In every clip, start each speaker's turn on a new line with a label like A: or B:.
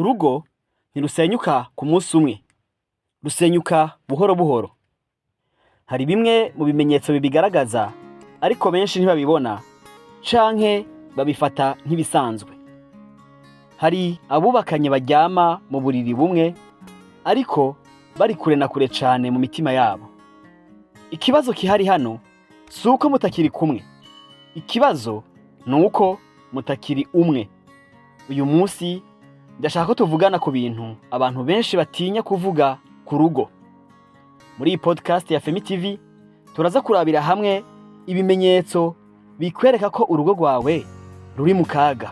A: Urugo ntirusenyuka ku munsi umwe, rusenyuka buhoro buhoro. Hari bimwe mu bimenyetso bibigaragaza, ariko benshi ntibabibona canke babifata nk'ibisanzwe. Hari abubakanye baryama mu buriri bumwe, ariko bari kure na kure cane mu mitima yabo. Ikibazo kihari hano si uko mutakiri kumwe, ikibazo ni uko mutakiri umwe. Uyu munsi ndashaka ko tuvugana ku bintu abantu benshi batinya kuvuga ku rugo. Muri iyi podcast ya Femi TV turaza kurabira hamwe ibimenyetso bikwereka ko urugo rwawe ruri mu kaga.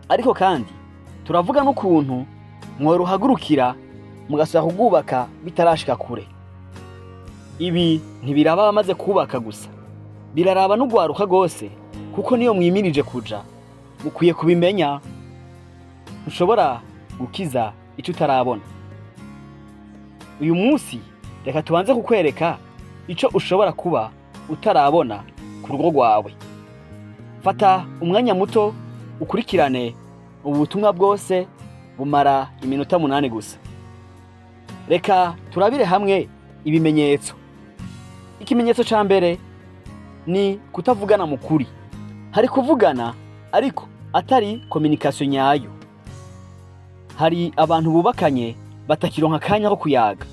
A: Ariko kandi turavuga n'ukuntu mworuhagurukira mugasubira kurwubaka bitarashika kure. Ibi ntibiraba abamaze kubaka gusa, biraraba n'urwaruka rwose, kuko niyo mwimirije kuja mukwiye kubimenya. Ntushobora gukiza ico utarabona. Uyu munsi reka tubanze kukwereka ico ushobora kuba utarabona ku rugo rwawe. Fata umwanya muto ukurikirane ubu butumwa bwose, bumara iminota 8 gusa. Reka turabire hamwe ibimenyetso. Ikimenyetso ca mbere ni kutavugana mu kuri. Hari kuvugana ariko atari communication nyayo. Hari abantu bubakanye batakironka akanya ko kuyaga.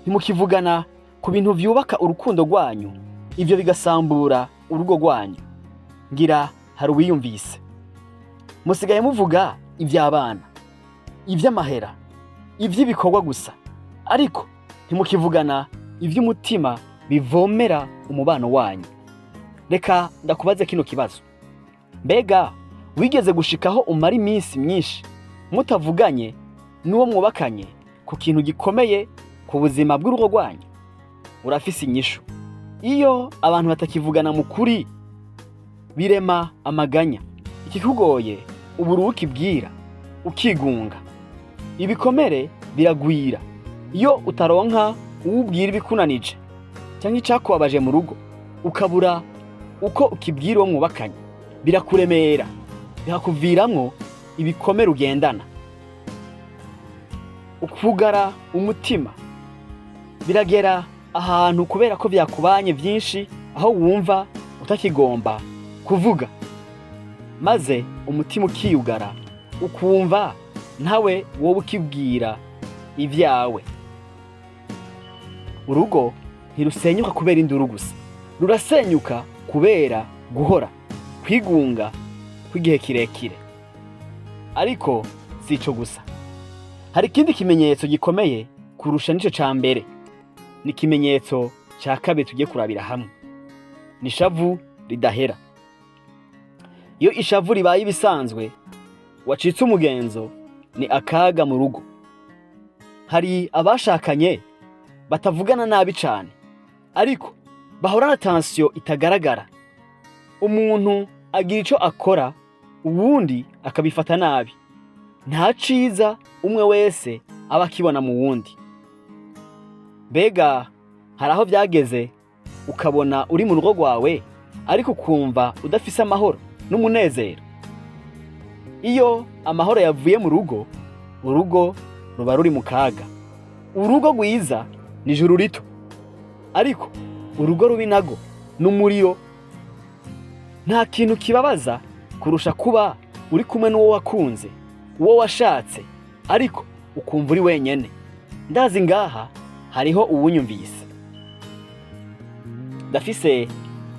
A: Ntimukivugana ku bintu vyubaka urukundo rwanyu, ivyo bigasambura urugo rwanyu. Ngira hari uwiyumvise. Musigaye muvuga ivy'abana, ivy'amahera, ivy'ibikorwa gusa, ariko ntimukivugana ivy'umutima bivomera umubano wanyu. Reka ndakubaze kino kibazo: mbega wigeze gushikaho umara iminsi myinshi mutavuganye n'uwo mwubakanye ku kintu gikomeye ku buzima bw'urugo rwanyu? Urafise inyishu. Iyo abantu batakivugana mu kuri, birema amaganya. Ikikugoye ubura ukibwira, ukigunga. Ibikomere biragwira iyo utaronka uwubwira ibikunanije cyangwa icakubabaje mu rugo, ukabura uko ukibwira uwo mwubakanye. Birakuremera, bikakuviramwo ibikomere ugendana. Ukugara umutima biragera ahantu kubera ko vyakubanye vyinshi, aho wumva utakigomba kuvuga, maze umutima ukiyugara, ukumva ntawe wowe ukibwira ivyawe. Urugo ntirusenyuka kubera induru gusa, rurasenyuka kubera guhora kwigunga kw'igihe kirekire. Ariko si ico gusa, hari ikindi kimenyetso gikomeye kurusha n'ico ca mbere. Ni ikimenyetso ca kabiri tugiye kurabira hamwe, ni ishavu ridahera. Iyo ishavu ribaye ibisanzwe, wacitse umugenzo, ni akaga mu rugo. Hari abashakanye batavugana nabi cane, ariko bahorana tension itagaragara. Umuntu agira ico akora, uwundi akabifata nabi. Nta ciza umwe wese aba akibona mu wundi. Mbega hari aho vyageze ukabona uri mu rugo rwawe, ariko ukumva udafise amahoro n'umunezero? Iyo amahoro yavuye mu rugo, urugo ruba ruri mu kaga. Urugo rwiza ni ijuru rito, ariko urugo rubi nago ni umuriro. Nta kintu kibabaza kurusha kuba uri kumwe n'uwo wakunze, uwo washatse, ariko ukumva uri wenyene. Ndazi ngaha hariho uwunyumvise. Ndafise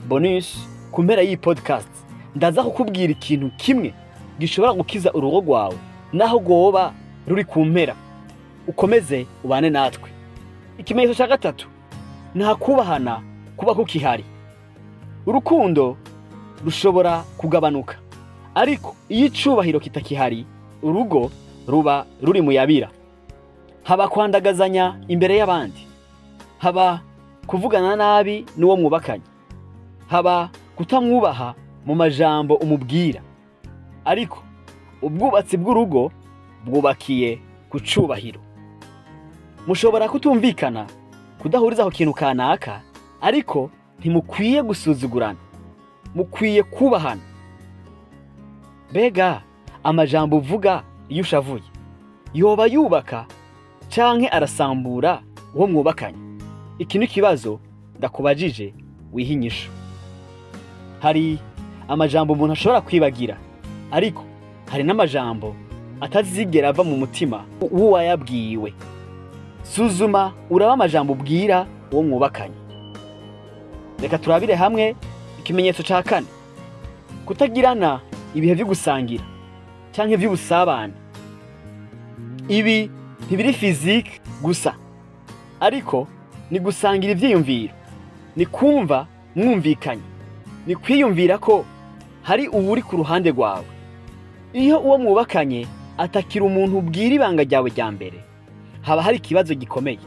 A: bonus ku mpera y'iyi podcast. Ndaza kukubwira ikintu kimwe gishobora gukiza urugo rwawe naho rwoba ruri ku mpera. Ukomeze ubane natwe. Ikimenyetso ca gatatu, nta kubahana kuba kukihari. Urukundo rushobora kugabanuka, ariko iyo icubahiro kitakihari, urugo ruba ruri muyabira. Haba kwandagazanya imbere y'abandi, haba kuvugana nabi n'uwo mwubakanye, haba kutamwubaha mu majambo umubwira. Ariko ubwubatsi bw'urugo bwubakiye ku cubahiro. Mushobora kutumvikana, kudahuriza ku kintu kanaka, ariko ntimukwiye gusuzugurana, mukwiye kubahana. Mbega amajambo uvuga iyo ushavuye? Yoba yubaka canke arasambura uwo mwubakanye? Iki ni ikibazo ndakubajije, wihe inyishu. Hari amajambo umuntu ashobora kwibagira, ariko hari n'amajambo atazigera ava mu mutima w'uwayabwiwe. Suzuma uraba amajambo ubwira uwo mwubakanye. Reka turabire hamwe ikimenyetso ca kane: kutagirana ibihe vyo gusangira canke vy'ubusabane. Ibi ntibiri physique gusa, ariko ni gusangira ivyiyumviro, ni kumva mwumvikanye, ni kwiyumvira ko hari uwuri ku ruhande rwawe. Iyo uwo mwubakanye atakira umuntu ubwira ibanga ryawe rya mbere, haba hari ikibazo gikomeye.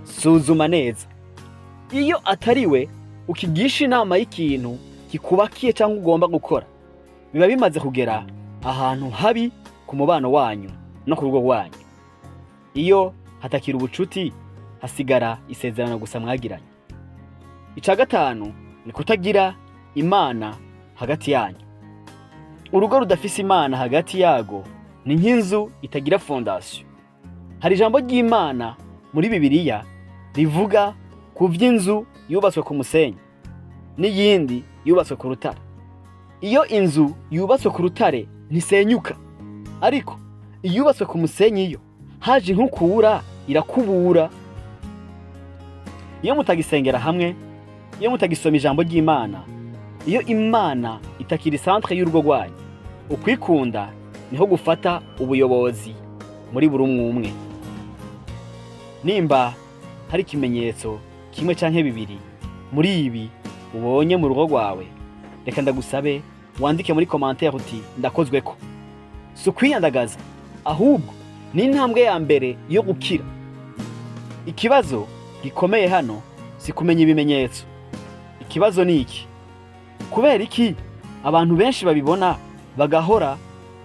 A: Suzuma neza. Iyo atari we ukigisha inama y'ikintu kikubakiye cyangwa ugomba gukora, biba bimaze kugera ahantu habi ku mubano wanyu no ku rugo rwanyu. Iyo hatakira ubucuti, hasigara isezerano gusa mwagiranye. Ica gatanu ni kutagira Imana hagati yanyu. Urugo rudafise Imana hagati yago ni nk'inzu itagira fondation. Hari ijambo ry'Imana muri Bibiliya rivuga ku vy'inzu yubatswe ku musenyi n'iyindi yubatswe ku rutare. Iyo inzu yubatswe ku rutare ntisenyuka, ariko iyubatswe ku musenyi yo haje inkukura irakubura. Iyo mutagisengera hamwe, iyo mutagisoma ijambo ry'Imana, iyo Imana itakiri centre y'urugo rwanyu, ukwikunda niho gufata ubuyobozi muri buri umwe umwe. Nimba hari ikimenyetso kimwe canke bibiri muri ibi ubonye mu rugo rwawe, reka ndagusabe wandike muri commentaire uti: "Ndakozweko." Si ukwiyandagaza, ahubwo ni intambwe ya mbere yo gukira. Ikibazo gikomeye hano si kumenya ibimenyetso. Ikibazo ni iki: kubera iki abantu benshi babibona bagahora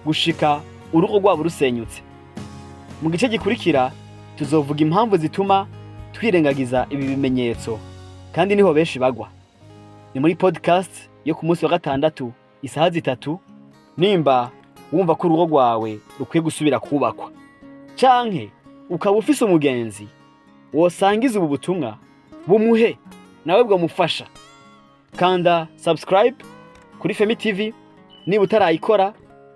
A: gushika urugo rwabo rusenyutse? Mu gice gikurikira tuzovuga impamvu zituma twirengagiza ibi bimenyetso, kandi niho benshi bagwa. Ni muri podcast yo ku munsi wa gatandatu isaha 3. Nimba wumva ko urugo rwawe rukwiye gusubira kubakwa, canke ukaba ufise umugenzi wosangiza ubu butumwa, bumuhe nawe bwamufasha. Kanda subscribe kuri Femi TV niba utarayikora,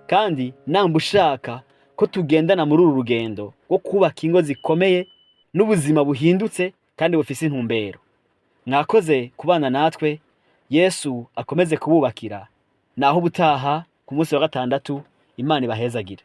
A: kandi namba ushaka ko tugendana muri uru rugendo rwo kubaka ingo zikomeye n'ubuzima buhindutse kandi bufise intumbero. Mwakoze kubana natwe. Yesu akomeze kububakira. Naho ubutaha ku munsi wa gatandatu. Imana ibahezagire.